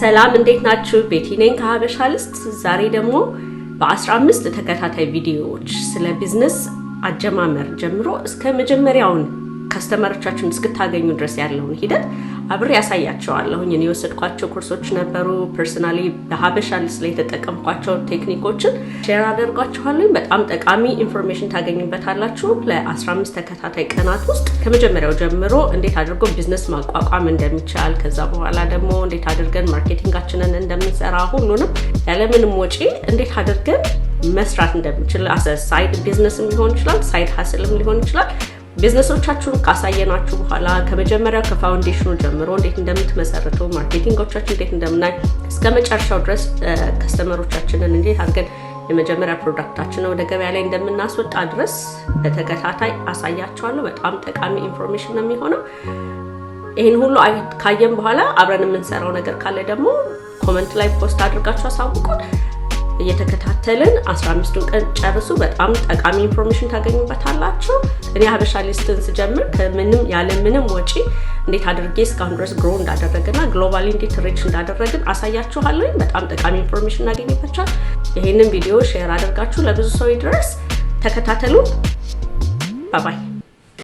ሰላም፣ እንዴት ናችሁ? ቤቲ ነኝ ከሀበሻ ሊስት። ዛሬ ደግሞ በ15 ተከታታይ ቪዲዮዎች ስለ ቢዝነስ አጀማመር ጀምሮ እስከ መጀመሪያውን customer ኦቻችሁን እስክታገኙ ድረስ ያለውን ሂደት አብሬ ያሳያችኋለሁኝ። እኔ የወሰድኳቸው ኮርሶች ነበሩ። Personally በሀበሻ ሊስት ላይ የተጠቀምኳቸው ቴክኒኮችን share አደርጓችኋለሁ። በጣም ጠቃሚ information ታገኙበታላችሁ። ለ15 ተከታታይ ቀናት ውስጥ ከመጀመሪያው ጀምሮ እንዴት አድርጎ ቢዝነስ ማቋቋም እንደሚቻል፣ ከዛ በኋላ ደግሞ እንዴት አድርገን marketing ኣችንን እንደምንሰራ፣ ሁሉንም ያለምንም ወጪ እንዴት አድርገን መስራት እንደምንችል፣ as a side business ም ሊሆን ይችላል፣ side hustle ም ሊሆን ይችላል። ቢዝነሶቻችሁን ካሳየናችሁ በኋላ ከመጀመሪያው ከ foundation ኑ ጀምሮ እንዴት እንደምትመሰርቱ፣ marketing ኦቻችን እንዴት እንደምናይ፣ እስከ መጨረሻው ድረስ customer ኦቻችንን እንዴት አድርገን የመጀመሪያ product ኣችንን ወደ ገበያ ላይ እንደምናስወጣ ድረስ በተከታታይ አሳያችኋለሁ። በጣም ጠቃሚ information ነው የሚሆነው። ይህን ሁሉ ካየን በኋላ አብረን የምንሰራው ነገር ካለ ደግሞ comment ላይ post አድርጋችሁ አሳውቁን። እየተከታተልን 15ቱን ቀን ጨርሱ። በጣም ጠቃሚ information ታገኙበታላችሁ። እኔ ሀበሻ ሊስትን ስጀምር ከምንም ያለ ምንም ወጪ እንዴት አድርጌ እስካሁን ድረስ grow እንዳደረግና globally እንዴት reach እንዳደረግን አሳያችኋለሁ። በጣም ጠቃሚ information እናገኝበታል። ይሄንን ቪዲዮ share አድርጋችሁ ለብዙ ሰው ይድረስ። ተከታተሉ። Bye bye።